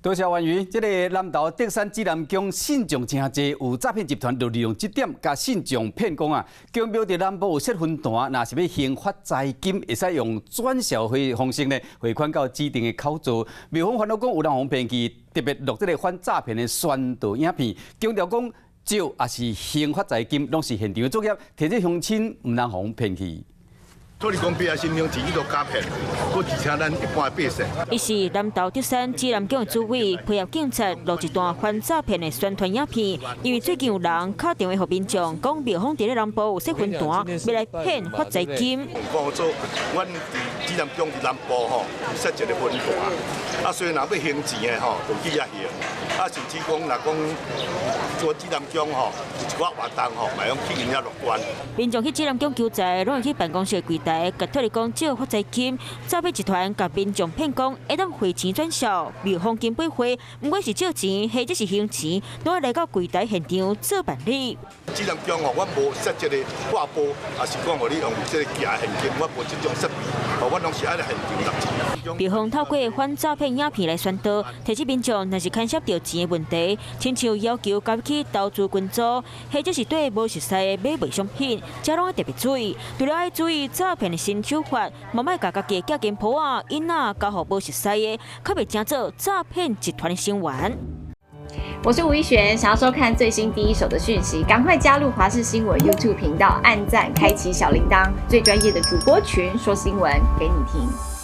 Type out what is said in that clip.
多謝婉瑜，這个南投竹山指南宮信眾誠濟，有詐騙集團就利用這點，共信眾騙講啊，宮廟佇南部有設分壇，若是欲還發財金，會使用轉銷費方式呢匯款到指定的口座。廟方煩惱講有人予騙去，特別錄這个反詐騙的宣導影片，強調講借抑是還發財金，攏是現場的作業，提醒鄉親毋通予騙去。土地公伯啊，神明錢去都詐騙，閣而且咱一般的百姓。伊是南投竹山指南宮的主委，配合警察錄一段反詐騙的宣傳影片。因為最近有人敲電話予民眾，講廟方佇咧南部有設分壇，欲來騙發財金。講做，阮佇指南宮佇南部吼，設一个分壇，啊，所以若欲還錢的吼，就去遐還。啊，甚至講若講做指南宮吼，有一寡活動吼，嘛用去𪜶遐樂觀。民眾去指南宮求財，攏會去辦公室櫃台，共土地公借發財金，詐騙集團共民眾騙講會當匯錢轉銷，廟方經過會，毋管是借錢或者是還錢，攏愛來到櫃台現場做辦理。指南宮吼，阮無設這个掛簿，抑是講予你用這个寄現金，阮無這種設備，哦，阮攏是愛來現場納錢。廟方透過反詐騙影片來宣導，提醒民眾若是牽涉著錢的問題，親像要求加入去投資群組，或者是對無熟似的買賣商品，這攏愛特別注意。除了愛注意詐騙的新手法，嘛莫共家己的寄金鋪仔、囡仔交予無熟似的，較袂成做詐騙集團的成員。我是吳一璇，想要收看最新第一手的訊息，趕快加入華視新聞 YouTube 頻道，按讚，開啟小鈴鐺，最專業的主播群說新聞給你聽。